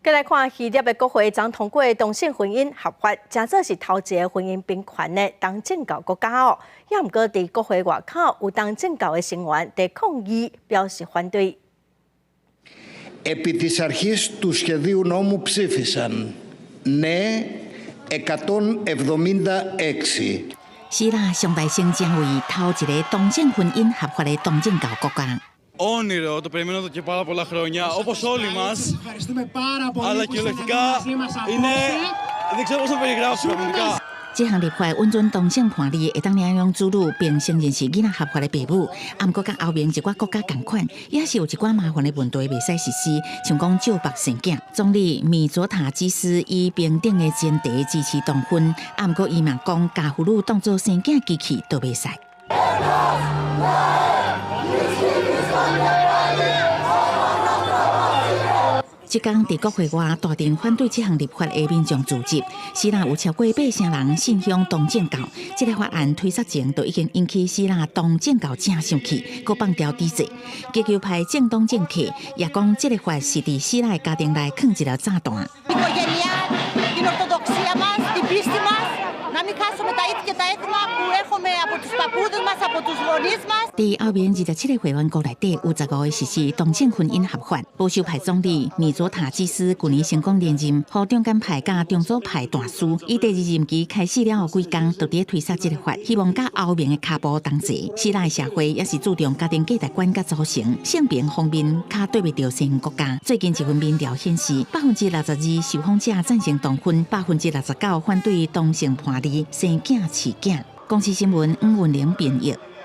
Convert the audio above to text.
再來看希臘的國會昨通過同性婚姻合法，成做是頭一个婚姻平權的東正教國家哦。也毋過佇國會外口有東正教的成員佇抗議，表示反對。 Επί της αρχής του σχεδίου νόμου ψήφισαν ναι 176. 希臘上代先成為頭一个同性婚姻合法的東正教國家。 Όνειρο, το περιμένω εδώ και πάρα πολλά χρόνια, όπως όλοι μας. Ευχαριστούμε πάρα πολύ Αλλά που ήσασταν κυριολεκτικά μαζί μας είναι απόψε. Δεν ξέρω πώς να περιγράψω πραγματικά. 這項立法允准同性伴侶會當領養子女，並承認是囡仔合法的爸母。啊，毋過佮歐盟一寡國家仝款，也是有一寡麻煩的問題袂使實施，像講借腹生囝。總理米佐塔基斯以平等的前提支持同婚，啊，毋過伊嘛講，共婦女當做生囝機器都袂使。這工佇國會外大陣反對這項立法的民眾聚集，希臘有超過八成人信仰東正教。這个法案推出前就已經引起希臘東正教誠生氣，閣放調抵制。極右派政黨政客也講，這个法是佇希臘家庭內囥一粒炸彈。 οικογένεια, την ορθοδοξία μας, την πίστη μας, να μην χάσουμε τα ήθη και τα έθιμα που έχουμε από τους παππούδες μας, από τους γονείς μας. 佇歐盟27个會員國內底，有15个實施同性婚姻合法。保守派總理米佐塔基斯舊年成功連任，予中間派佮中左派大輸。伊第二任期開始了後幾工，就佇推捒這个法，希望佮歐盟的跤步同齊。希臘社會也是注重家庭價值觀佮組成，性平方面較對袂著西方國家。最近一份民調顯示，62%受訪者贊成同婚，69%反對同性伴侶生囝飼囝。公視新聞黃雲玲編譯。